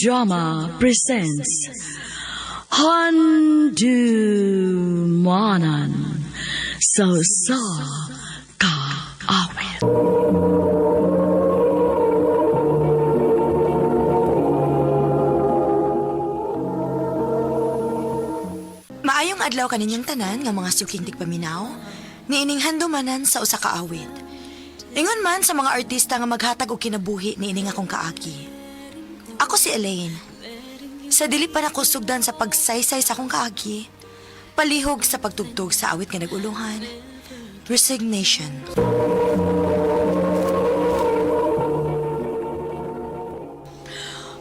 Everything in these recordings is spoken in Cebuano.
Drama presents Handumanan sa Sa Kaawit. Maayong adlaw kaninyong tanan nga mga suking tigpaminaw, niining handumanan sa usa ka awit. Ingon man sa mga artista nga maghatag og kinabuhi niining akong kaagi. Ako si Elaine. Sa dili pa nako sugdan sa pagsaysay sa akong kaagi, palihog sa pagtugtog sa awit nga naguluhan. Resignation.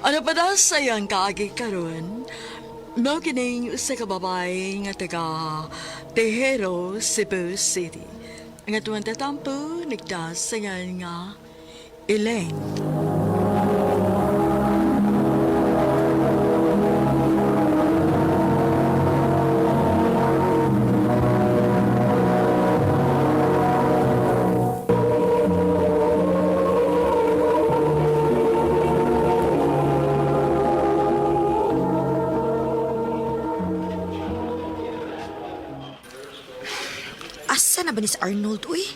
Ano pa daw sa iyang kaagi karon? Mao kining usa ka babae nga taga Tejero, Cebu City. Ang atuang tatampo nagdasayan nga Elaine. Asa na ba ni si Arnold, uy?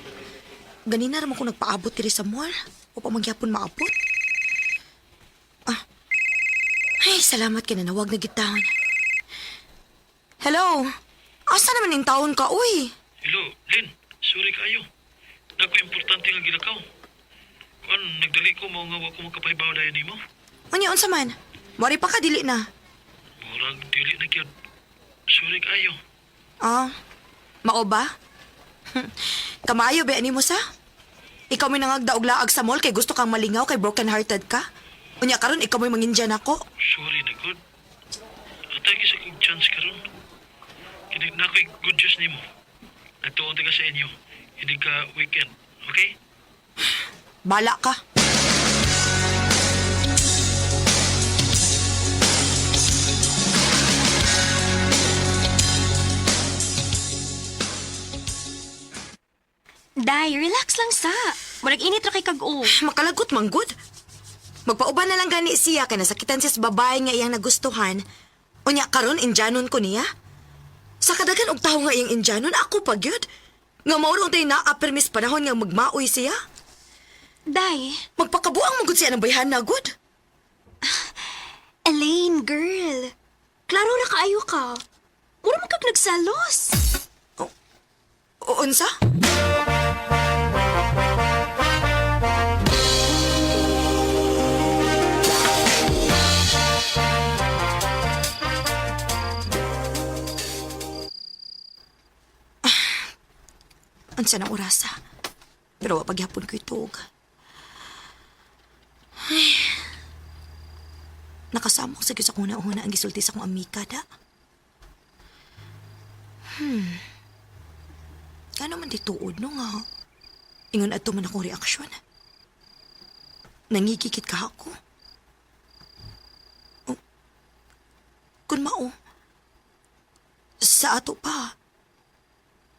Ganina ra man ko nagpaabot diri sa mall. O pa magyapon maabot. Ah. Ay, salamat kay nanawag na gitawon. Hello? Asa naman ning taon ka, uy? Hello, Lin. Sorry kayo. Nako importante nga gilakaw. Kuan, nagdali ko mao nga wa ko makapahibaw dayon nimo. Unya, unsa man? Mori pa ka, dili na. Murag dili na gyud. Sorry kayo. Ah, mao ba? Kamayo ba nimo sa? Ikaw may nangagdaog-laag sa mall kay gusto kang malingaw kay broken-hearted ka? Unya karon ikaw may mangindyan ako. Sorry na gud. Atagi sa kog chance karon. Kini na ko'y good news nimo. Nagtuon ta ka sa inyo. Hindi ka weekend. Okay? Bala ka. Day, relax lang sa. Murag init ra kay kag-o. Makalagot man gud. Magpauban na lang gani siya kay nasakitan siya sa babae nga iyang nagustuhan. Unya karon indyanon ko niya. Sa kadagan og tawo nga iyang indyanon ako pa gyud. Nga mao ra untay naa permis panahon nga magmaoy siya. Day, Magpakabuang man gud siya ng bayhana gud. Elaine, girl. Klaro ra kaayo ka. Mura man kag nagsalos. O unsa? Unsa nang orasa? Pero wa pagyapon ko'y tuog. Ay. Nakasama ko sa gyud sa akong una ang gisulti sa akong amika da. Ano man di tuod no nga. Ingon adto man akong reaksyon. Nangigikit ka ako. Oh, kun mao, sa ato pa,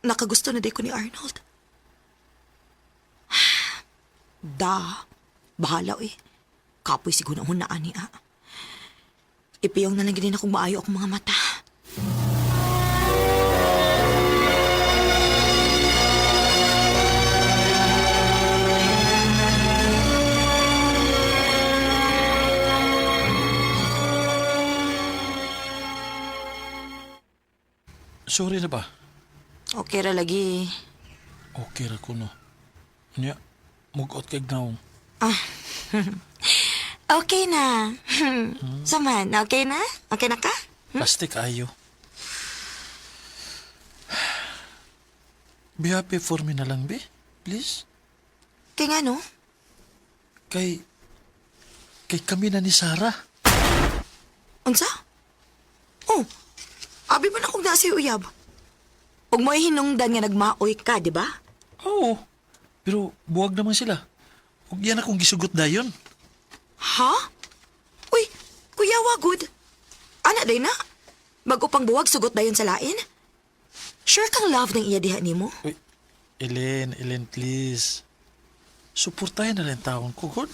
nakagusto na day ko ni Arnold. Da, bahala eh. Kapoy siguro ang hunaan niya. Ipiyong na lang ginin akong maayo akong mga mata. Sorry na ba? Okay ra lagi. Okay ra kuno. Nya, mugot kay naong. Okay na. Saman, okay na? Okay na ka? Plastic ayo. Be happy for me na lang, be. Please. Kaya nga no? Kay kami na ni Sarah. Unsa? Oh, abi man akong nasa uyab. Ug mo'y hinungdan nga nagmaoy ka, di ba? Oo. Pero buwag naman sila. Ug yan akong gisugot dayon. Ha? Uy, kuya wagud. Ana day na? Bago pang buwag sugot dayon sa lain? Sure kang love ng iya diha nimo? Uy, Elaine, Elaine, please. Suportahin na lang taon ko, God.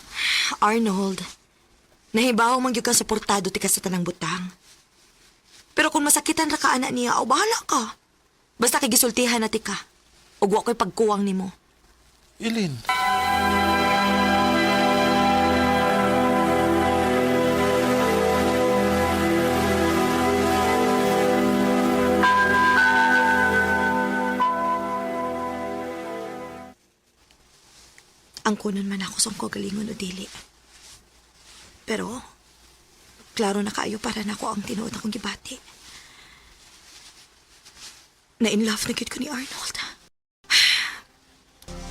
Arnold, Nahibaw man gyud kang suportado ti ka sa tanang butang. Pero kung masakitan ra ka ana niya, aw bahala ka. Basta kay gisultihan na ti ka. Ug wa ko'y pagkuwang nimo. Ilin. Ang kunon man ako sa akong kagalingon o dili. Pero, klaro na kaayo para nako ang tinuod akong gibati. Na in love na gyud ko ni Arnold.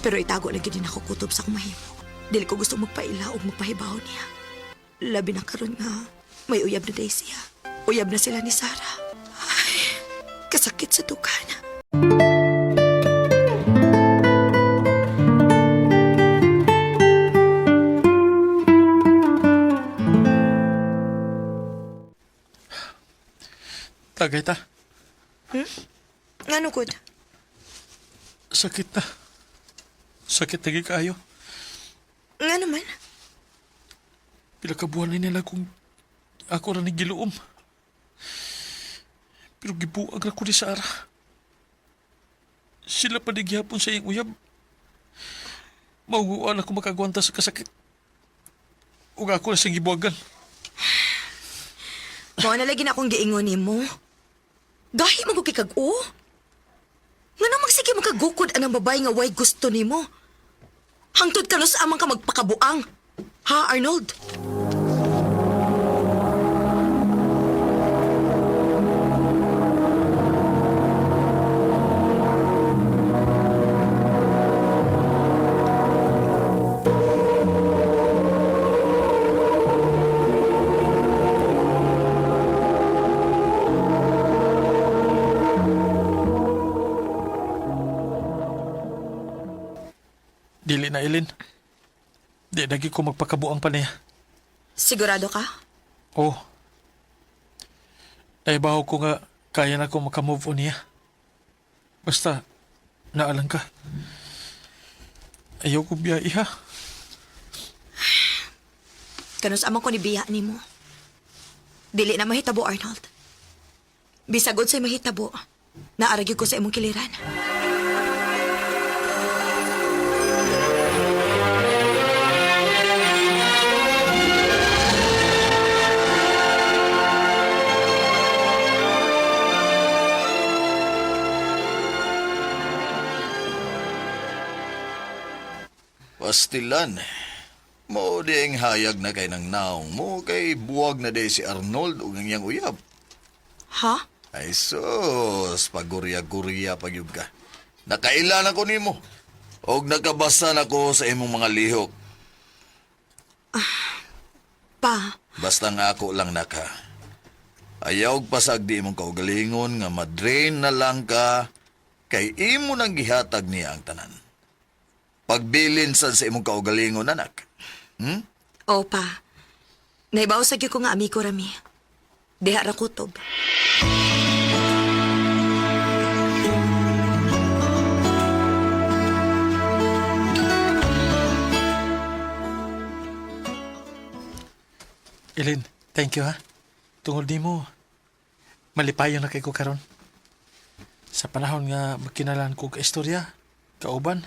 Pero itago na gyud din ako kutob sa akong mahimo. Dili ko gusto magpaila o magpahibaw niya. Labi na karon nga may uyab na day siya. Uyab na sila ni Sarah. Ay, kasakit sa dukan. Tagay ta. Ngano gud? Sakit na. Sakit na kayo. Ngano man? Pila ka buwan na nila kung ako ra ni giluom. Pero gibuag ra ko ni Sarah. Sila pa di gihapon sa iyang uyab. Mauguan ako makagwanta sa kasakit. Ug ako na siyang gibuagan. Mao na lagi na akong giingon nimo. Gahi man ko kay kag-o. Ngano magsige makagukod anang babae nga way gusto nimo? Hangtod kanus amang ka magpakabuang. Ha, Arnold? Dili na, Ilin. Di lagi ko magpakabuang pa niya. Sigurado ka? Oo. Oh. Naibaw ko nga kaya na ko makamove on niya. Basta, naalang ka. Ayaw ko biya iha. Kanus amang ko ni biya nimo. Dili na mahitabo, Arnold. Bisagod sa mahitabo, naaragi ko sa imong kiliran. Pastilan. Mao di ang hayag na kay nang naong mo kay buwag na day si Arnold ug ang iyang uyab. Ha? Ay sus, pagurya-gurya pagyud ka. Nakaila na ko nimo. Og nakabasa na ko sa imong mga lihok. Pa, Basta nga ako lang naka. Ayaw og pasag di imong kaugalingon nga madrain na lang ka kay imo nang gihatag niya ang tanan. Pagbilin sad sa imong kaugalingon anak. Hmm? O pa. Naibaw sa gyud ko nga amigo rami. Diha ra kutob. Ilin, thank you ha. Tungod di mo, malipayon na kay ko karon. Sa panahon nga magkinalan ko ka istorya, kauban,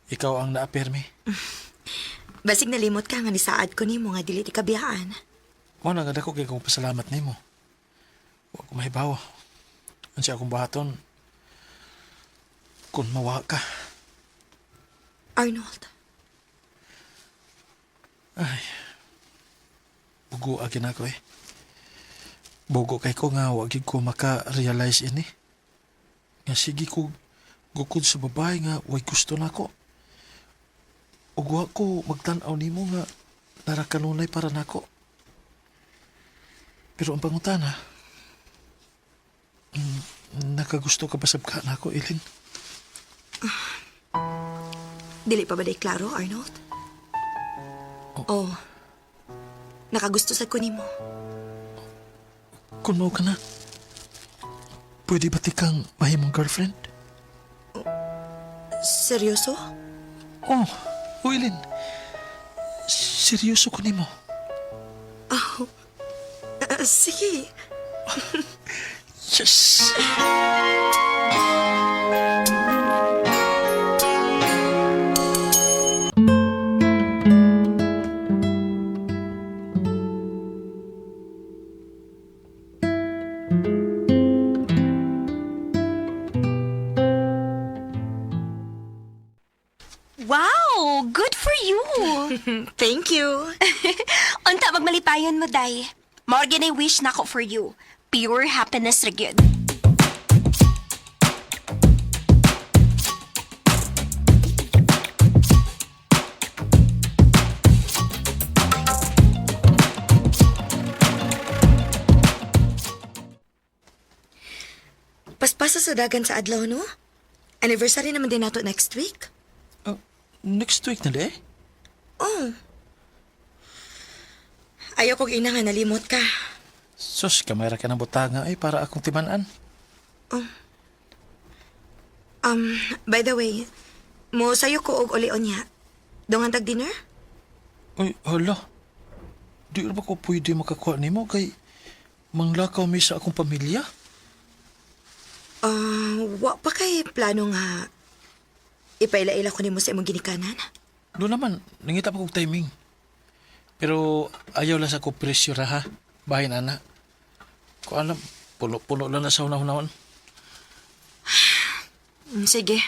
ikaw ang naapirmi. Basig nalimot ka nga nisaad ko nimo nga dili ti kabiyaan. Mao na nga dako kay kong pasalamat nimo. Wa ko mahibaw. Unsa akong buhaton kung mawa ka. Arnold, Ay. Bugo agi na ko eh. Bugo kay ko nga wa gid ko maka-realize ini. Nga sige ko gukod sa babae nga way gusto nako. Ug wa ko magtan-aw nimo nga nara kanunay para nako. Pero ang pangutana, nakagusto ka ba sa ka nako, Ilin? dili pa ba day klaro, Arnold? Oh. Nakagusto sa ko nimo. Kung mao ka na, pwede ba ti kang mahimong girlfriend? Seryoso? Oh, Wilin. Seryoso ko nimo. Oh. Sige. Yes! Wow! Good for you! Thank you. Unta magmalipayon mo, Day. Morgan, I wish nako for you. Pure happiness ra gyud. Paspasa sa dagan sa adlaw, no? Anniversary naman din nato next week. Next week na di eh? Oh. Ayaw kong ina nga nalimot ka. Sus, kamera ka ng butanga ay para akong timanan. By the way, mo sayo ko og uli niya. Dongan tag dinner? Uy, hala. Di ba ko pwede makakuha nimo kay manglakaw mi sa akong pamilya? Ah, wa pa kay plano nga ipaila-ila ko nimo sa imong ginikanan. Doon naman, nangita pa kong timing. Pero ayaw lang sa ko pressure ha. Bahin ana. Ko alam, puno-puno lang na sa una-unawan. Sige.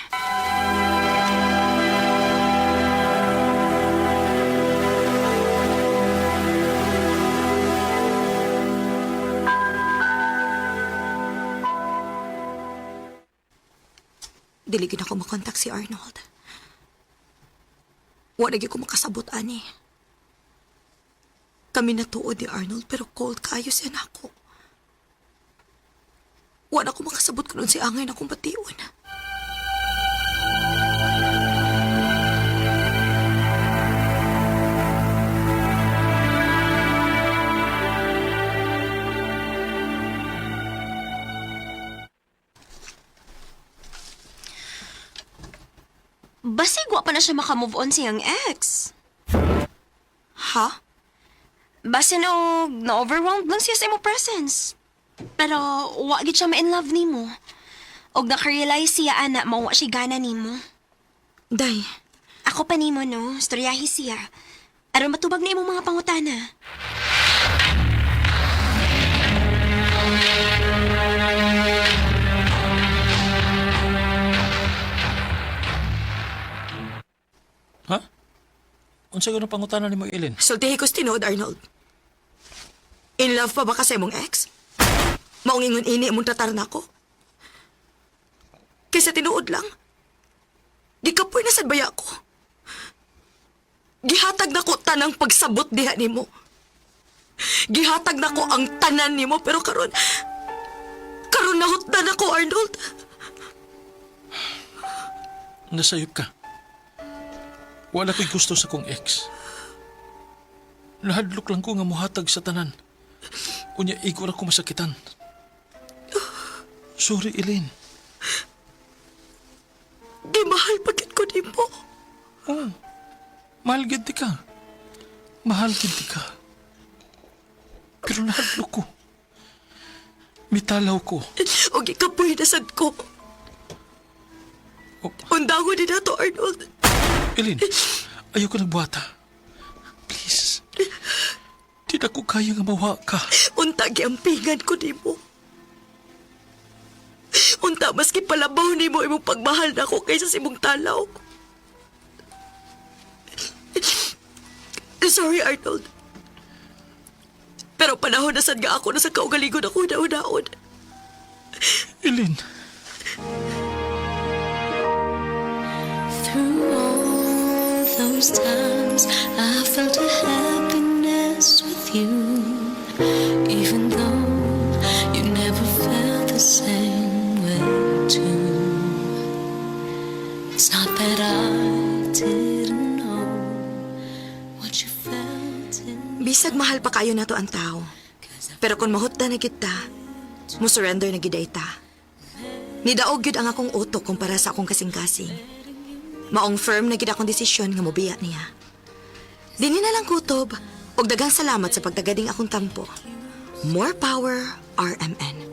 Dili gyud ako makontak si Arnold. Wala gyud ko makasabot ani. Kami natuod ni Arnold pero cold kayo siya nako. Wala ko makasabot kuno si angay na akong bation. Basig wa pa na siya makamove on sa iyang ex. Ha? Basin og na-overwhelmed lang siya sa imong presence. Pero wa gid siya ma-in love nimo. Og naka-realize siya ana mawa siya gana nimo. Day, Ako pa nimo no, storyahi siya. Aron matubag na imong mga pangutana. Ha? Unsa ganun pangutana nimo, Ellen? sultihi ko sa tinuod, Arnold. In love pa ba ka sa imong ex? Maong ingon ini imong tratar nako. Kaysa tinuod lang. Gikapoy na sad baya ko. Gihatag nako tanang pagsabot diha nimo. Gihatag nako ang tanan nimo pero karon karon nahutdan ako, Arnold. Nasayop ka. Wala ko'y gusto sa kong ex. Nahadlok lang ko nga muhatag sa tanan. Unya, igo ra ko masakitan. Sorry, Elaine. Gimahal pa gid ko nimo. Oh, mahal gid ti ka. Mahal gid ti ka. Pero nahadlok ko. Mitalaw ko. O gikapoy na sad ko. Oh, Undangon din nato, Arnold. Elaine, ayoko nagbuhata. Please. Di na ko kaya nga mawa ka. Unta giampingan ko nimo. Unta maski palabaw nimo imong pagmahal nako kaysa sa imong talaw. Sorry, Arnold. Pero panahon na sad nga ako na sa kaugalingon ako naon-naon. Elaine. Through all those times, I felt a happiness with you, even though you never felt the same way too. It's not that I didn't know what you felt in Bisag mahal pa kayo nato ang tao. Pero kung mahutda na kita, mo surrender na gid ay ta. Nidaog gyud ang akong utok kumpara sa akong kasing-kasing. Maong firm na gid akong desisyon nga mobiya niya. Dini na lang kutob. Ug daghang salamat sa pagtagading akong tampo. More power, RMN.